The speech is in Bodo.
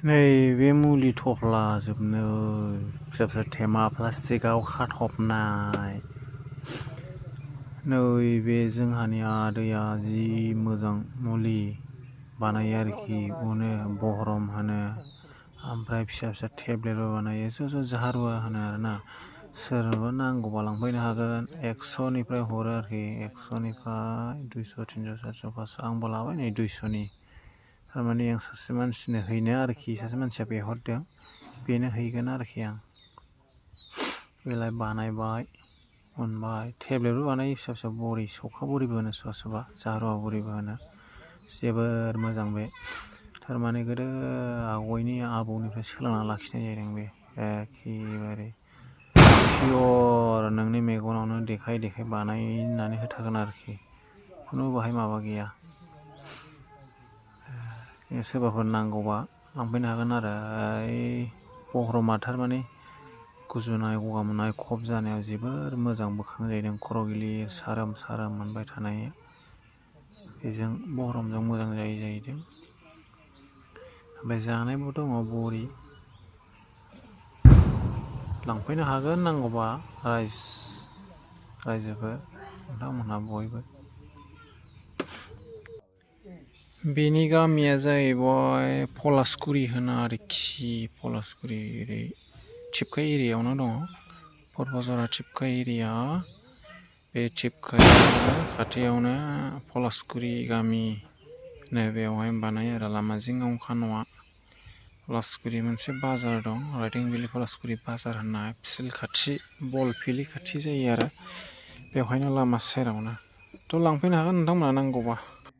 नैबे मुलि थफ्ला जोबनो फिसा फिसा थेमा प्लास्टिकआव खाथबनाय नैबे जोंहानि आदैया जि मोजां मुलि बानायो आरोखि उनो बहरम होनो ओमफ्राय फिसा फिसा टेब्लेटबो बानायो ज' जाहारुवा होनो आरोना सोरनोबा नांगौबा लांफैनो हागोन 100निफ्राय हरो आरोखि 100निफ्राय 200 300 400 500 आंबो लाबाय नै 200नि थारमाने आं सासे मानसिनो हैनो आरोखि सासे मानसिया बिहरदों बेनो हैगोन आरोखि आं बेलाय बानायबाय मोनबाय टेब्लेटबो बानायो फिसा फिसा बरि सौखा बरिबो होनो सोरबा सोरबा जारुवा बरिबो होनो जोबोर मोजां बे थारमाने गोदो आगयनि आबौनिफ्राय सोलोंना लाखिनाय जादों बे एखेबारे पियर नोंनि मेगनावनो देखाय देखाय बानायनानै होथारगोन आरोखि खुनु बाहाय माबा गैया सोरबाफोर नांगौबा लांफैनो हागोन आरो बहरमा थारमाने गुजुनाय गगा मोननाय खब जानायाव जोबोर मोजां बोखांजायदों खर' गिलिर सारोम सारोम मोनबाय थानाय बेजों बहरमजों मोजां जायो जाहैदों ओमफ्राय जानायबो दङ बरि लांफैनो हागोन नांगौबा रायजोफोर नोंथांमोनहा बयबो बेनि गामिया जाहैबाय पलासगुरि होनो आरोखि पलासगुरि ओरै थिपका एरियायावनो दङ परबजरा थिपका एरिया बे थिपका खाथियावनो पलासगुरि गामि बेवहाय बानायो आरो लामा जिङाव न'आ पलासगुरि मोनसे बाजार दं राइदिं भेलि पलासगुरि बाजार होननाय फिल्ड खाथि बल फिल्ड खाथि जायो आरो बेवहायनो लामा सेरावनो थ' लांफैनो हागोन नोंथांमोनहा नांगौबा